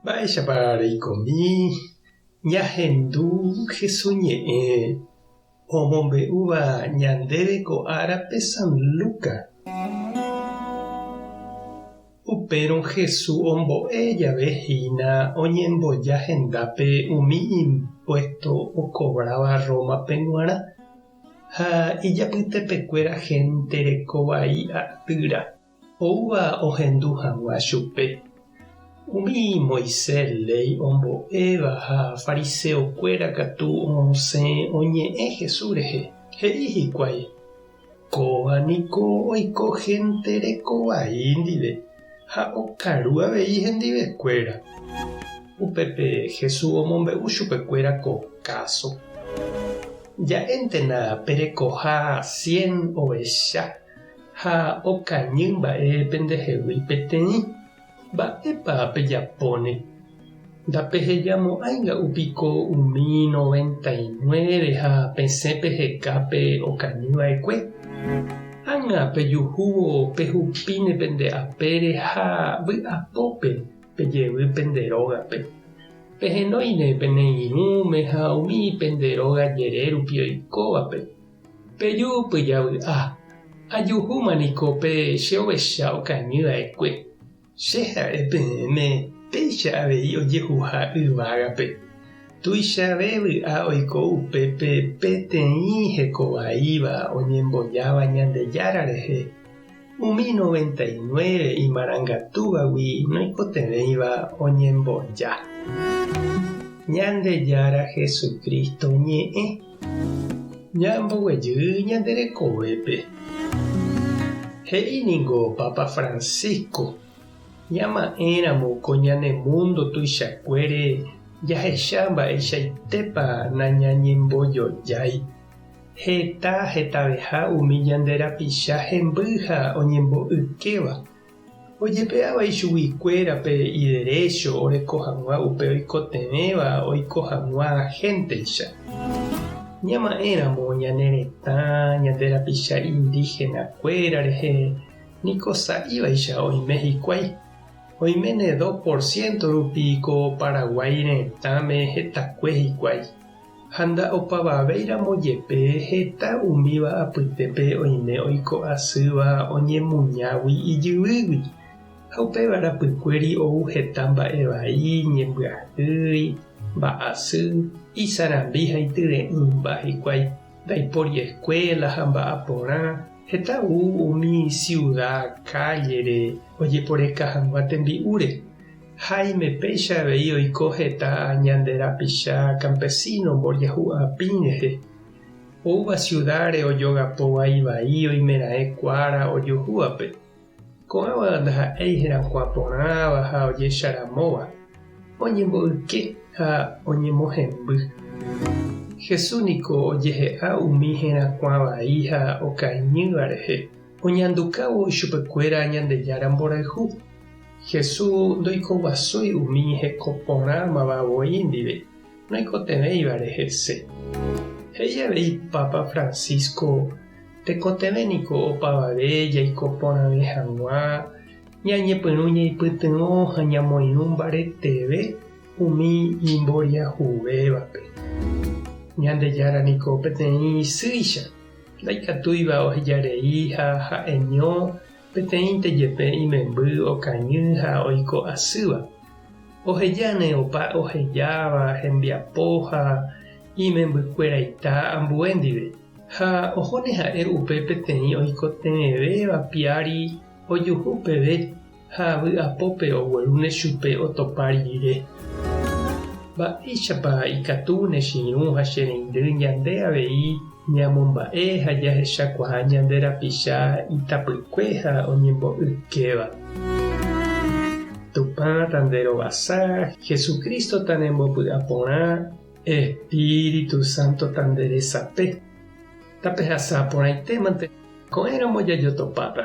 Mba'éichapa reikomi ñahendu Jesús ñe'ẽ omombe'úva ñandéve ko árape San Lucas? Upérõ Jesús ombo'e jave hína oñemboja hendápe umi impuésto okovráva Rómape g̃uarã ha ijapytepekuéra hénte reko vai atýra oúva ohendu hag̃ua chupe. Umi Moisés léi ombo'éva ha fariseokuéra katu osẽ oñe'ẽ Jesús rehe, he'i hikuái, Kóva niko oiko hénte reko vai ndive ha okaru avei hendivekuéra. Upépe Jesús omombe'u chupekuéra ko káso. Ja'éntena perekoha cien ovecha ha okañy mba'e pendehegui peteĩ. Mba'épa pejapóne? Ndapehejamo'ãi nga'u piko umi 99 ha pesẽ peheka pe okañy va'ekue? Ág̃a pejuhúvo pehupíne pende apére ha vy'apópe pejevy pende rógape. Pehenóine pene irũme ha umi pende róga jere rupi oikóvape. Peju pyjavy'a, ajuhúma niko pe che ovecha okañy va'ekue. Che ha'e peẽme péicha avei ojehuha yvágape. Tuichave vy'a oiko upépe peteĩ hekovaíva oñembojáva Ñandejára rehe, umi 99 imarangatúvagui noikotevẽiva oñemboja. Ñandejára Jesucristo ñe'ẽ. Ñamboguejy ñande rekovépe. He'i ningo Papa Francisco, Ñama'ẽramo ko ñane múndo tuichakuére jahecha mba'eichaitépa nañañembojojái. Heta hetaveha umi ñande rapicha hemby ha oñembo'ykéva. Ojepe'áva ichuguikuéra pe iderécho oreko hag̃ua upe oikotevẽva oiko hag̃ua hénteicha. Ñama'ẽramo ñane retã, ñande rapicha indígena-kuéra rehe niko sa'ívaicha oime hikuái. Oiméne dos por ciento rupi ko Paraguái retãme hetakue hikuái. Ha nda'opavavéiramo jepe heta umíva apytépe oime oiko asýva oñemuñágui ijyvýgui, ha upéva rapykuéri ou heta mba'e vai, ñembyahýi, mba'asy, isarambi ha ityre'ỹmba hikuái, ndaipóri eskuéla ha mba'aporã, heta ou umi siuda kállere ojeporeka hag̃ua tembi'úre. Háime péicha avei oiko heta ñande rapicha campesino mboriahu apĩ rehe. Oúva ciudáre ojogapo vai vai oimeraẽ kuára ojuhúvape. Ko'ãva ndaha'éi herakuã porãva ha ojecharamóva, oñemboyke ha oñemohemby. Jesús niko ojehe'a umi herakuã vai ha okañýva rehe, oñandukávo ichupekuéra Ñandejára mborayhu. Jesús ndoikoguasúi umi heko porãmava voi ndive, noikotevẽivare hese. He'i avei Pápa Francisco, Tekotevẽ niko opavave jaiko porãve hag̃ua, ñañepyrũ ñaipytyvõ ha ñamoirũ mbareteve umi imboriahuvévape. Ñandejára niko peteĩ sýicha, ndaikatúiva ohejarei ha ha'eño Peteĩnte jepe imemby okañy ha oiko asýva. Ohejáne opa ohejáva hembiapo ha imembykueraita ambue ndive, ha ohóne ha'e upe peteĩ oikotevẽvéva piári ojuhu peve ha vy'apópe oguerúne chupe otopa rire. Mba'éichapa ikatúne che irũ ha che reindy ñande avei ñamomba'e ha jahechakuaa ñande rapicha itapykue ha oñembo'ykéva? Tupã tanderovasa, Jesucristo tanembopy'aporã, Espíritu Santo tanderesape. Tapehasa porãitémante, ko'ẽramo jajotopáta.